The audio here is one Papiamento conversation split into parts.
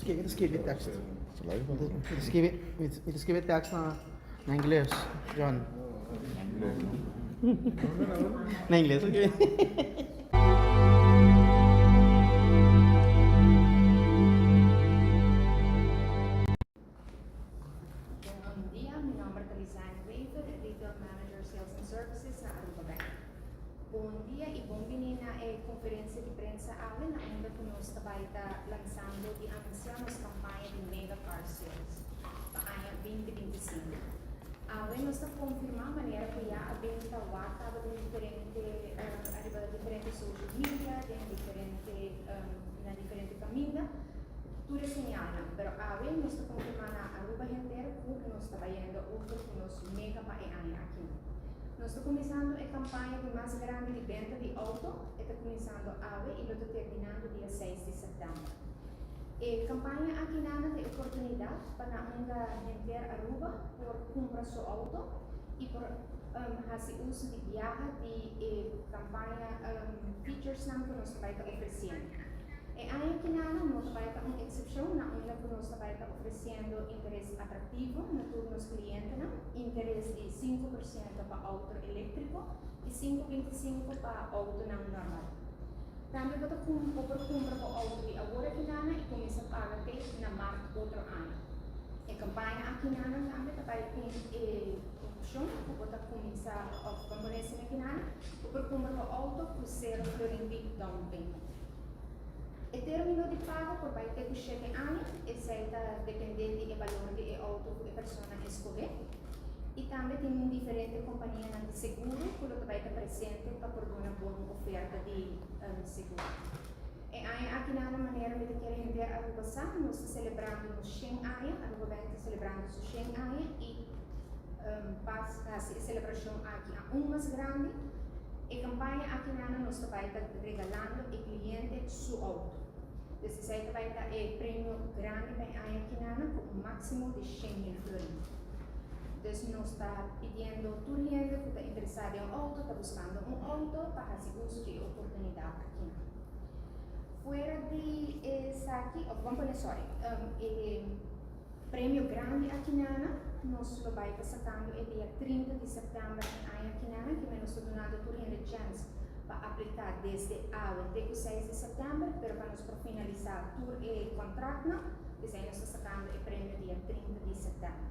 Skibi, skibi tekst. Skibi, skibi tekst na na ingles, John. Na ingles, ok. Bon dia, mi nomber ta Lisanne Wever, Retail Manager Sales and Services na Aruba Bank. Bon dia y bon bini na e conferencia di prensa awe na unda cu nos ta bay ta lanzando y anuncia nos campaña di Mega Car Sales pa aña 2025. Awe nos ta confirma manera cu ya a bin ta wak caba den diferente ariba diferente social media, den diferente na diferente caminda tur e señalnan. Pero awe nos ta confirma na Aruba henter cu nos ta bayendo over cu nos mega pa e aña aki. Nos ta kuminsando e kampaña di mas grandi di benta di outo, e ta kuminsando awe i lo ta terminando dia seis di sèptèmber. E kampaña aki nana ta e oportunidat pa na unda henter Aruba por kumpra su outo i por hasi uso di biaha di e kampaña featuresnan ku nos ta bai ta ofresiendo. E aña kinana no ta bai ta un eksepshon na unda ku nos ta bai ta ofresiendo interes atraktivo na tur nos klientenan, interes di 5% pa outo eléktriko i 5,25 pa outonan normal. Tambe bo ta bo por kumpra bo outo di awor akinana i kuminsá paga te na mart otro aña. E kampaña akinana tambe ta bai ku e opshon ku bo ta kuminsá òf ban pone asina akinana, bo por kumpra bo outo ku sero florin di down payment. E término di pago por bai te ku shete aña, esei ta dependé di e balor di e outo ku e persona eskohé. I tambe tin diferente kompanianan di seguro ku lo ta bai ta presente pa por duna bon oferta di seguro. E aña aki na manera mi ta kere henter Aruba sa, nos ta selebrando nos shen aña, Aruba Bank ta selebrando su shen aña i pa hasi e selebrashon aki aun mas grandi, E kampaña aki nana nos ta bai ta regalando e kliente su outo. Dus esei ta bai ta e premio grandi pa e aña aki nana ku un máksimo di 100.000 florin. Dus nos ta pidiendo tur hende ku ta interesá den un outo, ta buskando un outo pa hasi uso di e oportunidat aki nan. Fuera di esaki, òf ban pone sòri, e Premio grandi akinana, nos lo bai ta sakando e dia 30 di sèptèmber e aña akinana, kende nos ta dunando tur hende chèns pa apliká desde awe te ku 6 di sèptèmber, pero pa nos por finalisá tur e kòntraktnan, p'esei nos ta sakando e premio dia 30 di sèptèmber.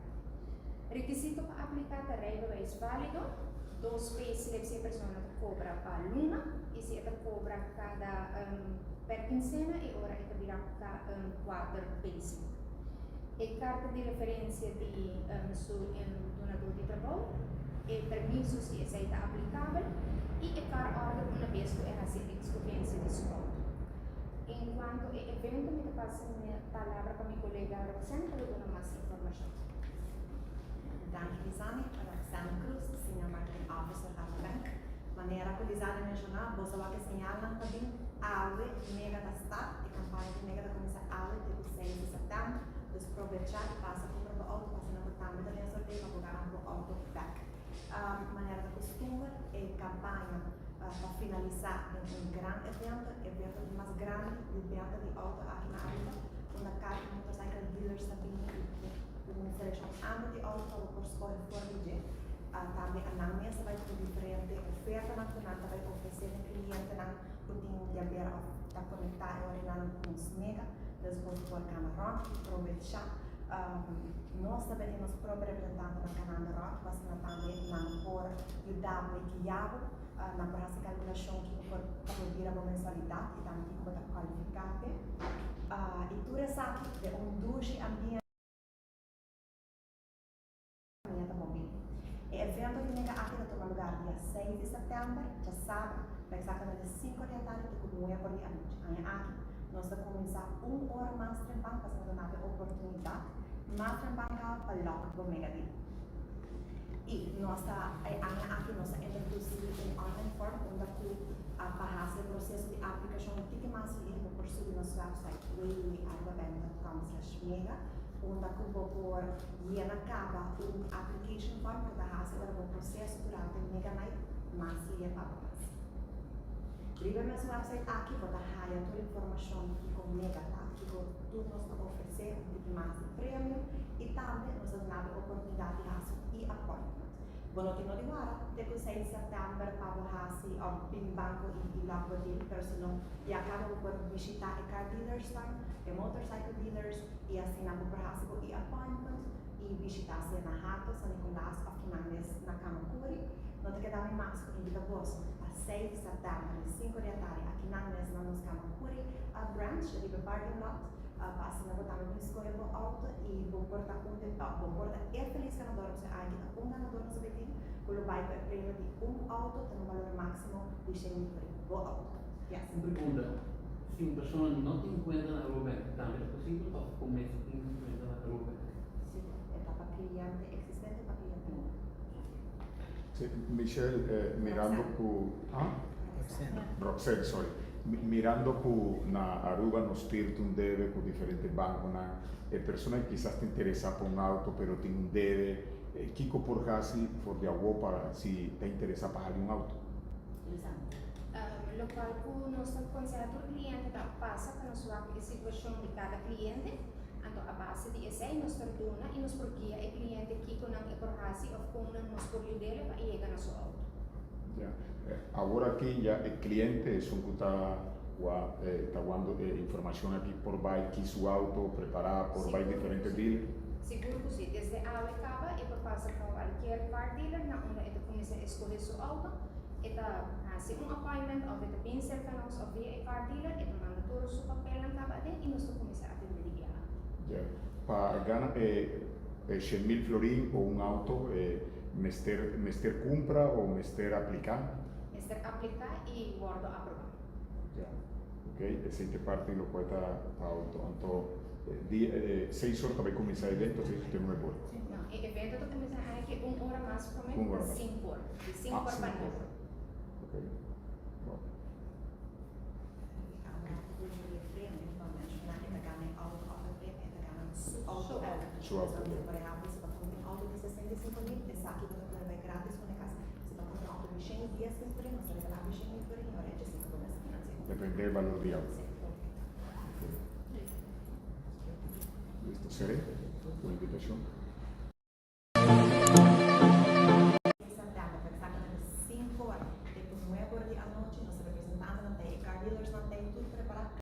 Rekisito pa apliká ta rijbewijs válido, dos payslip si e persona ta kobra pa luna i si e ta kobra kada per kinsena e ora e ta bira kuater payslip. E karta di referensia di su dunadó di trabou, e permiso si esei ta aplikabel i e car order una bes ku e hasi ekskohensia di su outo. En kuanto e evento mi ta pasa mi palabra pa mi kolega Roxanne pa lo duna mas informashon. Danki Lizanne. Roxanne Cruz, Senior Marketing Officer Aruba Bank. Manera ku Lizanne menshoná, boso wak e señalnan ta bin awe mega ta start, e kampaña di mega ta kuminsá awe te ku seis di sèptèmber. Dus probechá i pasa kumpra bo outo pasobra bo tambe ta den e sorteo pa bo gana bo outo bèk. Manera ta kustumber e kampaña ta finalisá den un gran evento, e evento di mas grandi di benta di outo aki na Aruba, unda car i motorcycle dealers ta bini i ku un selekshon amplio di outo pa bo por skohe for di dje. Tambe nan mes ta bai ku diferente ofertanan ku nan ta bai ofresé na klientenan ku tin diabera òf ta konektá e orinan ku nos mega. Dus bo por kana rònt i probechá. Nos ta bai tin nos propio representantenan kanando rònt pa asina tambe nan por yuda bo i guia bo. Nan por hasi kalkulashon kiko por pa por bira bo mensualidat i tambe kiko bo ta kualifiká p'e. I tur esaki den un dushi ambiente. Mia ta bon bini. E evento di mega aki ta tuma lugar dia seis di sèptèmber, djasabra, pa eksaktamente sinku di atardi te ku nuebe or di anochi. Aña aki nos ta kuminsá un ora mas trempan pasobra ta duna bo e oportunidat mas trempan kaba pa lòk bo mega deal. I nos ta e aña aki nos a introdusí un online form unda ku pa hasi e proseso di aplikashon un tiki mas lihé bo por subi nos wèpsait www.arubabank.com/mega unda ku bo por Yena kaba un application form ku ta hasi ora bo proseso durante Mega Night mas lihe pa bo mes. Riba e mes website aki bo ta haya tur informashon di kiko Mega ta, kiko tur nos ta ofresé. ofresé un tiki mas di premio i tambe nos ta duna bo e oportunidat di hasi un e-appointment. Bo no tin no di wara te ku 6 di sèptèmber pa bo hasi òf bin banko i lock bo deal, pero si no ya kaba bo por bishitá e car dealersnan, e motorcycle dealers i asina bo por hasi bo e-appointment i bishitá sea na Hato, San Nicolas òf kinan mes na Camacuri. No ta keda mi mas ku invita boso pa 6 di sèptèmber di 5 di atardi akinan mes na nos Camacuri branch riba e parking lot pa asina bo tambe bin skohe bo outo i bo por ta un de bo por ta e felis ganador pasobra aki ta un ganador nos a bay tin ku lo bay ku e premio di un outo ta un balor máksimo di 100 mil florin bo outo. Yes. Un pregunta, si un persona no tin cuenta na Aruba Bank, tambe ta posibel of cu mester tin cuenta na Aruba Bank? Si, e ta pa cliente existente o pa cliente nobo. Si, Michelle, mirando cu Roxanne. Roxanne, sorry. Mirando cu na Aruba nos tin un debe cu diferente banconan, e persona kisas ta interesa pa un auto pero tin un debe, kico por haci for di awo pa si ta interesa pa haya un auto? Lizanne. Locual cu nos ta aconseha tur cliente ta pasa pa nos wak e situacion di cada cliente, anto a base di esey nos ta duna y nos por guia e cliente kico nan e por haci of con nan nos por yud'e pa yega na su auto. Ya. Awor aki ya e cliente esun cu ta ta wando e informacion aki por bay ki su auto prepara, por bay diferente dealer? Sigur cu si. Desde awe caba e por pasa pa cualkier car dealer na unda e ta cuminsa escoge su auto, e ta haci un appointment of e ta bin cerca nos of via e car dealer, e ta manda tur su papelnan caba aden y nos ta cuminsa atende di biaha. Ya. Pa gana e 100 mil florin o un auto, mester cumpra o mester aplica? Mester aplica y wordo aproba. Ya. Ok, esey ta parti loke ta pa auto. Anto, di 6 or tambe cuminsa e evento, 6 te 9 or? No, e evento ta cuminsa aki un ora mas prome, Un ora mas. 5 or. Di 5 Ah, or pa 5 9. Or. Ok. Bon. Awor e premio, pa menciona, e ta gana auto of e premio, e ta gana su auto. Su auto. Su auto, So, ya. por ehempel, si bo cumpra un auto di 65 mil, esaki bo ta por bay gratis cu na cas. Si bo cumpra un auto di 110 mil florin, nos ta regala 100 mil florin, y ora 5 bo mester financia. Depende del valor di auto. Si. Listo, Cere, con invitacion.